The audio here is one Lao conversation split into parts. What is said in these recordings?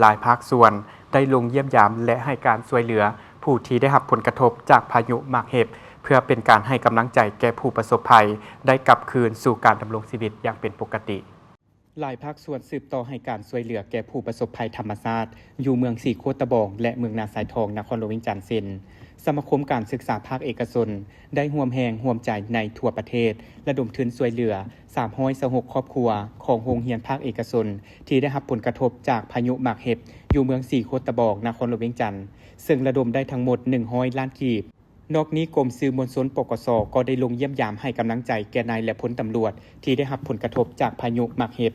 ຫຼາຍພາກສ່ວນໄດ້ລົງຢ້ຽມຢາມ ແລະ ໃຫ້ການຊ່ວຍເຫຼືອຜູ້ທີ່ໄດ້ຮັບຜົນກະທົບຈາກພາຍຸໝາກເຫັບ ເພື່ອເປັນການໃຫ້ກຳລັງໃຈແກ່ຜູ້ປະສົບໄພ ໄດ້ກັບຄືນສູ່ການດຳລົງຊີວິດຢ່າງເປັນປົກກະຕິ. ຫຼາຍພາກສ່ວນສືບຕໍ່ໃຫ້ການຊ່ວຍເຫຼືອແກ່ຜູ້ປະສົບໄພທຳມະຊາດ ຢູ່ເມືອງສີໂຄດຕະບອງ ແລະ ເມືອງນາຊາຍທອງ ນະຄອນຫຼວງວຽງຈັນ ເຊັ່ນ ສະມາຄົມການສຶກສາພາກເອກະຊົນ ໄດ້ຮ່ວມແຮງຮ່ວມໃຈໃນທົ່ວປະເທດ ລະດົມທຶນຊ່ວຍເຫຼືອ ສາມຮ້ອຍຊາວຫົກຄອບຄົວຂອງໂຮງຮຽນພາກເອກະຊົນ ທີ່ໄດ້ຮັບຜົນກະທົບຈາກພາຍຸໝາກເຫັບ ຢູ່ເມືອງສີໂຄດຕະບອງ ນະຄອນຫຼວງວຽງຈັນ ເຊິ່ງລະດົມໄດ້ທັງໝົດ ໜຶ່ງຮ້ອຍລ້ານກີບ. ນອກນີ້ ກົມສື່ມວນຊົນ ປກສ ກໍໄດ້ລົງຢ້ຽມຢາມໃຫ້ກຳລັງໃຈແກ່ນາຍ ແລະ ພົນຕຳຫຼວດທີ່ໄດ້ຮັບຜົນກະທົບຈາກພາຍຸໝາກເຫັບ.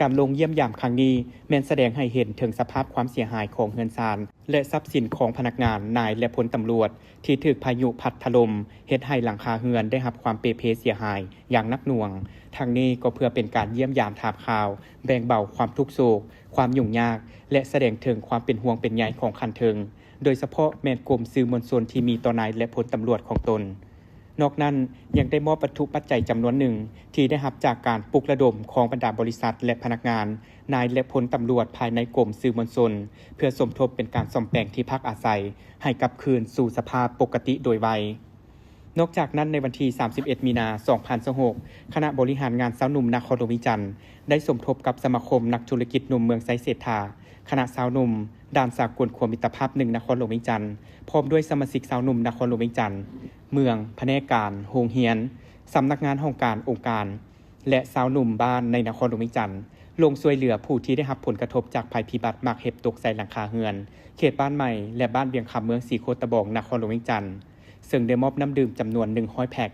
ການລົງຢ້ຽມຢາມຄັ້ງນີ້ ແມ່ນສະແດງໃຫ້ເຫັນເຖິງສະພາບຄວາມເສຍຫາຍຂອງເຮືອນຊານ ແລະ ຊັບສິນຂອງພະນັກງານ, ນາຍ ແລະ ພົນຕຳຫຼວດ ທີ່ຖືກພາຍຸພັດຖະຫຼົ່ມ ເຮັດໃຫ້ຫຼັງຄາເຮືອນໄດ້ຮັບຄວາມເປ່ເພເສຍຫາຍຢ່າງໜັກໜ່ວງ. ທັງນີ້ກໍເພື່ອເປັນການຢ້ຽມຢາມຖາມຂ່າວ, ແບ່ງເບົາຄວາມທຸກໂສກ, ຄວາມຫຍຸ້ງຍາກ ແລະ ສະແດງເຖິງຄວາມເປັນຫ່ວງເປັນໃຍຂອງຂັ້ນເທິງ, ໂດຍສະເພາະແມ່ນກົມສື່ມວນຊົນທີ່ມີຕໍ່ນາຍ ແລະ ພົນຕຳຫຼວດຂອງຕົນ. ນອກນັ້ນ ຍັງໄດ້ມອບວັດຖຸປັດໄຈຈຳນວນໜຶ່ງທີ່ໄດ້ຮັບຈາກການປຸກລະດົມຂອງບັນດາບໍລິສັດ ແລະ ພະນັກງານ, ນາຍ ແລະ ພົນຕຳຫຼວດພາຍໃນກົມສື່ມວນຊົນ ເພື່ອສົມທົບເປັນການສ້ອມແປງທີ່ພັກອາໄສໃຫ້ກັບຄືນສູ່ສະພາບປົກກະຕິໂດຍໄວ. ນອກຈາກນັ້ນ ໃນວັນທີ ສາມສິບເອັດ ມີນາ ສອງພັນຊາວຫົກ ຄະນະບໍລິຫານງານຊາວໜຸ່ມນະຄອນຫຼວງວຽງຈັນ ໄດ້ສົມທົບກັບສະມາຄົມນັກທຸລະກິດໜຸ່ມເມືອງໄຊເສດຖາ, ຄະນະຊາວໜຸ່ມ ດ່ານສາກົນຂົວມິດຕະພາບໜຶ່ງ ນະຄອນຫຼວງວຽງຈັນ ພ້ອມດ້ວຍສະມາຊິກຊາວໜຸ່ມນະຄອນຫຼວງວຽງຈັນ, ເມືອງ, ພະແນກການ, ໂຮງຮຽນ, ສຳນັກງານຫ້ອງການ, ອົງການ ແລະ ຊາວໜຸ່ມບ້ານໃນນະຄອນຫຼວງວຽງຈັນ ລົງຊ່ວຍເຫຼືອຜູ້ທີ່ໄດ້ຮັບຜົນກະທົບຈາກໄພພິບັດໝາກເຫັບຕົກໃສ່ຫຼັງຄາເຮືອນ ເຂດບ້ານໃໝ່ ແລະ ບ້ານວຽງຄຳ ເມືອງສີໂຄດຕະບອງ ນະຄອນຫຼວງວຽງຈັນ ເຊິ່ງໄດ້ມອບນ້ຳດື່ມຈຳນວນ ໜຶ່ງຮ້ອຍແພັກ,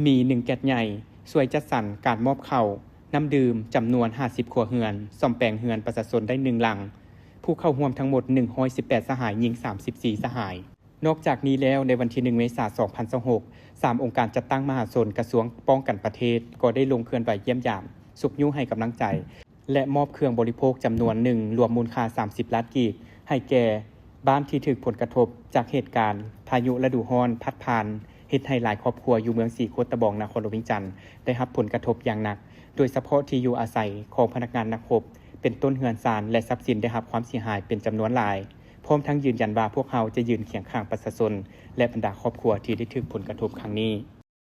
ມີ ໜຶ່ງແກັດໃຫຍ່, ຊ່ວຍຈັດສັນການມອບເຂົ້າ, ນ້ຳດື່ມ ຈຳນວນ ຫ້າສິບ ຄົວເຮືອນ, ສ້ອມແປງເຮືອນປະຊາຊົນໄດ້ ໜຶ່ງ ຫຼັງ, ຜູ້ເຂົ້າຮ່ວມທັງໝົດ ໜຶ່ງຮ້ອຍສິບແປດ ສະຫາຍ, ຍິງ ສາມສິບສີ່ ສະຫາຍ. ນອກຈາກນີ້ແລ້ວ, ໃນວັນທີ ໜຶ່ງ ເມສາ ສອງພັນຊາວຫົກ ສາມອົງການຈັດຕັ້ງມະຫາຊົນ ກະຊວງປ້ອງກັນປະເທດ ກໍໄດ້ລົງເຄື່ອນໄຫວຢ້ຽມຢາມ, ຊຸກຍູ້ໃຫ້ກຳລັງໃຈ ແລະ ມອບເຄື່ອງບໍລິໂພກຈຳນວນໜຶ່ງ ລວມມູນຄ່າ ສາມສິບ ລ້ານກີບ ໃຫ້ແກ່ບ້ານທີ່ຖືກຜົນກະທົບຈາກເຫດການພາຍຸລະດູຮ້ອນພັດຜ່ານ ເຮັດໃຫ້ຫຼາຍຄອບຄົວຢູ່ເມືອງສີໂຄດຕະບອງ ນະຄອນຫຼວງວຽງຈັນ ໄດ້ຮັບຜົນກະທົບຢ່າງໜັກ, ໂດຍສະເພາະທີ່ຢູ່ອາໄສຂອງພະນັກງານນັກຮົບ ເປັນຕົ້ນເຮືອນຊານ ແລະ ຊັບສິນໄດ້ຮັບຄວາມເສຍຫາຍເປັນຈຳນວນຫຼາຍ. ພ້ອມທັງຢືນຢັນວ່າພວກເຮົາຈະຢືນຄຽງຂ້າງປະຊາຊົນ ແລະ ບັນດາຄອບຄົວທີ່ໄດ້ຖືກຜົນກະທົບຄັ້ງນີ້.